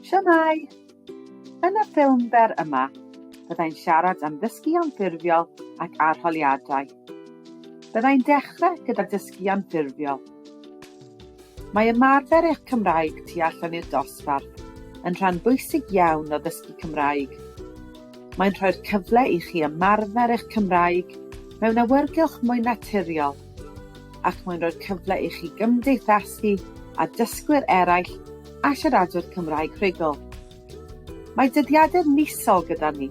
Shwmae! Yn y ffilm fer yma, byddai'n siarad am ddysgu anffurfiol ac arholiadau. Byddai'n dechrau gyda dysgu anffurfiol. Mae ymarfer eich Cymraeg tu allan i'r dosbarth yn rhan bwysig iawn o ddysgu Cymraeg. Mae'n rhoi'r cyfle i chi ymarfer eich Cymraeg mewn awyrgylch mwy naturiol, ac mae'n rhoi'r cyfle i chi gymdeithasu â dysgwyr eraill a siaradwyr Cymraeg rhugl. Mae dyddiadur misol gyda ni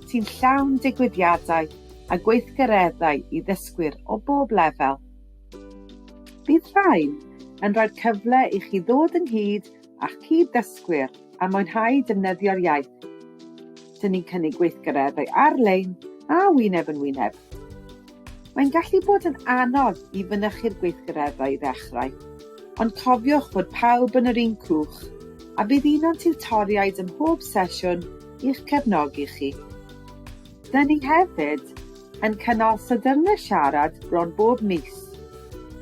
sy'n llawn digwyddiadau a gweithgareddau i ddysgwyr o bob lefel. Bydd rhain yn rhoi'r cyfle i chi ddod ynghyd â'ch cyd-ddysgwyr a mwynhau defnyddio'r iaith. Dyn ni'n cynnig gweithgareddau ar-lein a wyneb yn wyneb. Mae'n gallu bod yn anodd i fynychu'r gweithgareddau i ddechrau, ond cofiwch fod pawb yn yr un cwch a bydd un o'n tiwtoriaid ym mhob sesiwn i'ch cefnogi chi. Dyn ni hefyd yn cynnal Sadyrnau Siarad bron bob mis,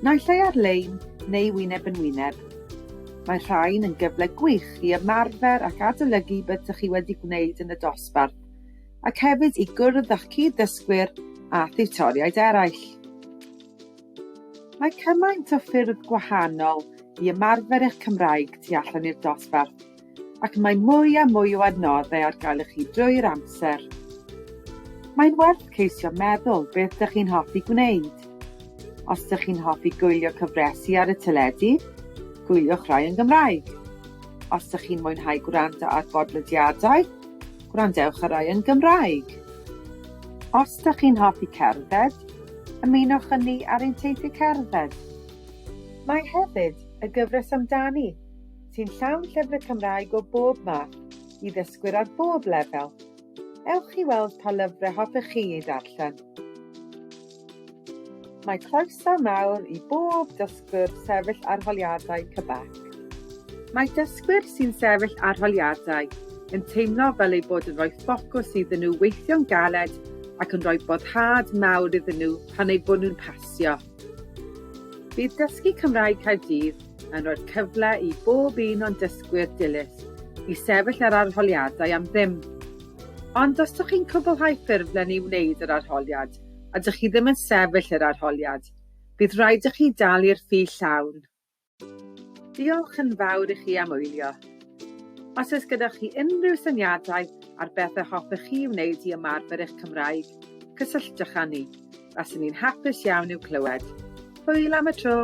naill ai ar-lein neu wyneb yn wyneb. Mae rhain yn gyfle gwych i ymarfer ac adolygu beth dych chi wedi gwneud yn y dosbarth, ac hefyd i gwrdd â'ch cyd-ddysgwyr a thiwtoriaid eraill. Mae cymaint o ffyrdd gwahanol i ymarfer eich Cymraeg tu allan i'r dosbarth, ac mae mwy a mwy o adnoddau ar gael i chi drwy'r amser. Mae'n werth ceisio meddwl beth dych chi'n hoffi gwneud. Os dych chi'n hoffi gwylio cyfresi ar y teledu, gwyliwch rai yn Gymraeg. Os dych chi'n mwynhau gwrando ar bodlediadau, gwrandewch ar rai yn Gymraeg. Os dych chi'n hoffi cerdded, ymunwch â ni ar ein teithiau cerdded. Mae hefyd y gyfres Amdani, sy'n llawn llyfrau Cymraeg o bob math i ddysgwyr ar bob lefel. Ewch i weld pa lyfrau hoffech chi eu darllen. Mae croeso mawr i bob dysgwr sefyll arholiadau Quebec. Mae dysgwyr sy'n sefyll arholiadau yn teimlo fel eu bod yn rhoi ffocws iddyn nhw weithio'n galed ac yn rhoi boddhad mawr iddyn nhw pan eu bod nhw'n pasio. Bydd Dysgu Cymraeg Caerdydd yn rhoi'r cyfle i bob un o'n dysgwyr dilys i sefyll ar arholiadau am ddim. Ond os dych chi'n cwblhau ffurflen i wneud yr arholiad a dych chi ddim yn sefyll yr arholiad, bydd rhaid i chi dalu'r ffi llawn. Diolch yn fawr i chi am wylio. Os oes gyda chi unrhyw syniadau ar bethau hoffech chi wneud i ymarfer eich Cymraeg, cysylltwch â ni. Faswn i'n hapus iawn i'w clywed. Hwyl am y tro!